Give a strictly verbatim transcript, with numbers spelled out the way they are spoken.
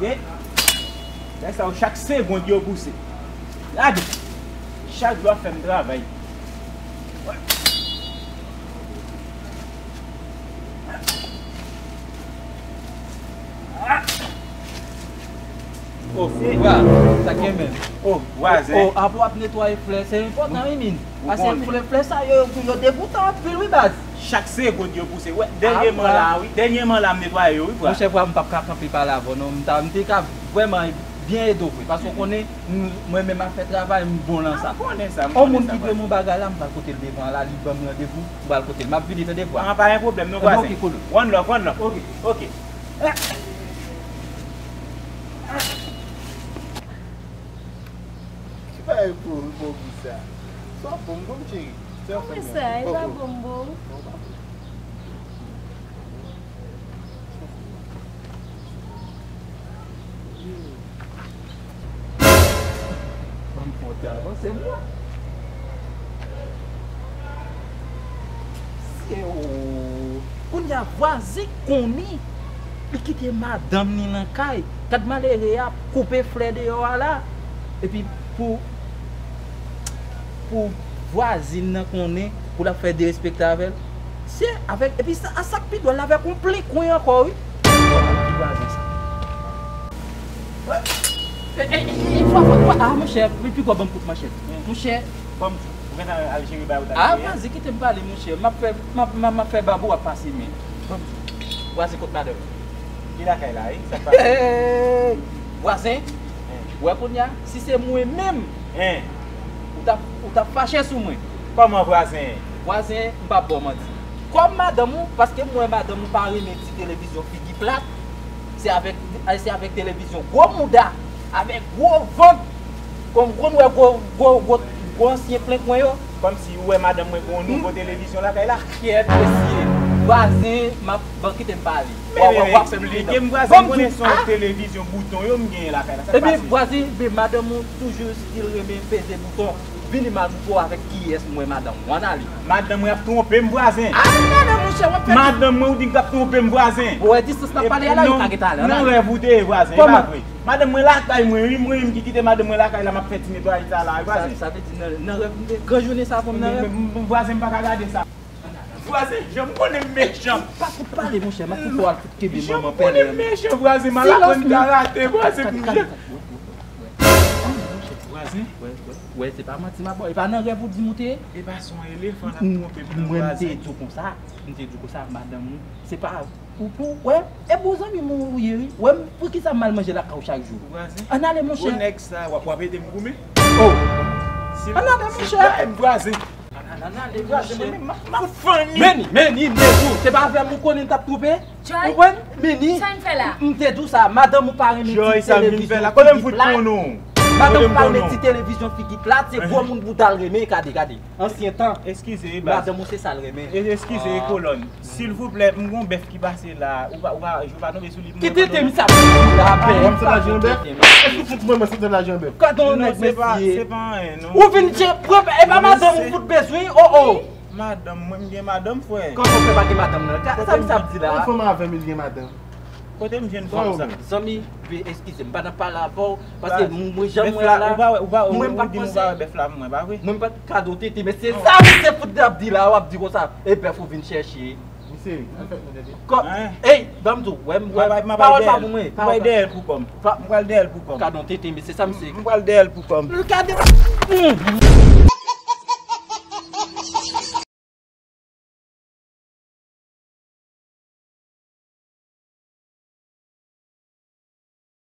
Lè sa yo, chak segond yo pouse. Gade. Chak jou ap fè m travay. Oh, vwa, sa gen menm. Oh, vwazen. Oh, apre w ap netwaye flè, se enpòtan, wi, min. Paske flè, flè sa yo, yo degoutan anpil, wi, baz. Chak segond yo pouse. Wè, dènyèman la, wi. Dènyèman la, m netwaye yo, wi, vwa. Monchè, vwa, m p ap ka kanpe pale avè w, non. M ta, m te ka vrèman byen ede w vre. Paske w konnen, m, mwen menm ap fè travay, m bon lan sa. M konnen sa, m konnen sa. On moun ki dwe m yon bagay la, m pral kote l devan la, li ban m randevou, m pral kote l. M ap vini, tande, vwa. Ah, pa gen pwoblèm, non, vwazen. Ok, cool. One love, one love. Ok. Ok. Ki bagay pou, pou ki sa? Sa bon, bon, cheri. Sa fè mwen. Kòman sa? E pa bon, bon? Bon, pa bon. Ban m fè yon ti avanse, mwen. Se ou. Kounye a, vwazen konnen li kite madanm ni nan kay. Gad malere a koupe flè deyò a la. Epi pou, pou vwazin nan konnen, pou l ap fè derespekte avè l. Se avèk, epi sa, a sa k pi dwòl la, avèk yon plen kwen ankò, wi. Vwazen sa. E, e, e, e, fwa, fwa, fwa, ah, monchè, pi, pi gwo ban m kout manchèt. Monchè. Ban m di, ou gentan al jere bagay ou t ap jere a? Ah, vwazen, kite m pale, monchè. M ap fè, m ap, m ap, m ap fè babou ap pase men. Ban m di. Vwazen kot madanm. Li lakay la, wi. Sa k pase? Hey! Vwazen, wè kounye a, si se mwen menm, ou t ap, ou t ap fache sou mwen. Kòman vwazen? Vwazen, m p ap ba w manti. Kòm madanm ou, paske m wè madanm ou pa renmen ti televizyon figi plat, se avèk, se avèk televizyon gwo mouda, avèk gwo vant, kòm ou konn wè gwo, gwo, gwo, gwo ansyen plen kwen yo. Kòmsi ou wè madanm mwen gen yon nouvo televizyon lakay la? Kyèt, mesye. Vwazen, m ap, bon, kite m pale. Men, men, men, eksplike m, vwazen, m konnen se yon televizyon bouton yo m genyen lakay la. Sa k pase? Ebyen, vwazen, men madanm ou toujou di l renmen peze bouton. Vini m al montre w avèk kiyès m wè madanm ou. Ann ale. Madanm mwen ap twonpe m, vwazen. Ale, ale, monchè, w ap fè. Madanm mwen, ou di l ap twonpe m, vwazen. Ou wè distans n ap pale a la, li ka gen talè. Nan rèv ou te ye, vwazen, e pa vre. Madanm mwen lakay mwen, wi, mwen menm ki kite madanm mwen lakay la, m ap fè ti netwayaj sa la, wi, vwazen. Sa, sa vle di nan, nan rèv m te, gran jounen sa pou m nan rèv. Men, men, men, vwazen, m pa ka gade sa. Vwazen, jan m konnen m mechan. Pa fout pale, monchè, m ap fout fè w al fout kenbe manman pèlen. Jan m konnen m mechan, vwazen, m al aprann karate, vwazen, pou m jan. Vwazen. Wè, wè, wè, se pa manti m ap ba w. E pa nan rèv ou di m ou te ye? E pa se yon elefan l ap twonpe m nan, vwazen. Mwen, m te di w konsa, m te di w konsa, madanm ou, se pa ou pou, wè, e bon zanmi m ou ye, wi. Wè, m, poukisa m al manje lakay ou chak jou? Vwazen. Ann ale, monchè. Gwo nèg sa, w ap, w ap ede m goumen? Oh. Ann ale, monchè. Vwazen. Ann ale, monchè. Meni, meni, meni, se pa avè m ou konnen m t ap twonpe? Joy, ou konprann? Meni, sa n fè la? M te di w sa, madanm ou pa renmen ti televizyon figi plat. Kote m fout konnen w? Madanm ou pa renmen ti televizyon figi plat, se gwo moun bouda l renmen, gade, gade. Ansyen tan. Eskize, wi, baz. Madanm ou se sa l renmen. E, eskize, wi, kolòn. Silvouplè, m gon bèf ki pase la. Ou pa, ou pa, je pa tonbe sou li. Ki tenten misye ap di la, bèf? Mwen se lajan bèf? Èske w fout mwen, mwen se lajan bèf? Gade yon nèg, mesye. Non, se pa, se pa anyen, non. Ou vin je, pran, e pa madanm ou fout bezwen, oh, oh. Madanm, mwen, m gen madanm, frè. Kòman w fè pa gen madanm nan? Sa misye ap di la? Yon fanm avè m, li gen madanm. Kote m jwenn fanm sa? Zanmi, eskize m, m pa nan pale avè w, paske mwen, jan m wè la, mwen pa panse. Ou pa wè bèf la pou mwen, pa vre? Mwen pa kado tete, men se sa misye fout ap di la, w ap di konsa, e bèf ou vin chèche. Misye, an fèt nou tete. Ey, ban m di w, wè, pawòl pa pou mwen. M bay dèyè l pou kò m. M pral dèyè l pou kò m. Kado tete, men se sa misye. M pral dèyè l pou kò m. Gade.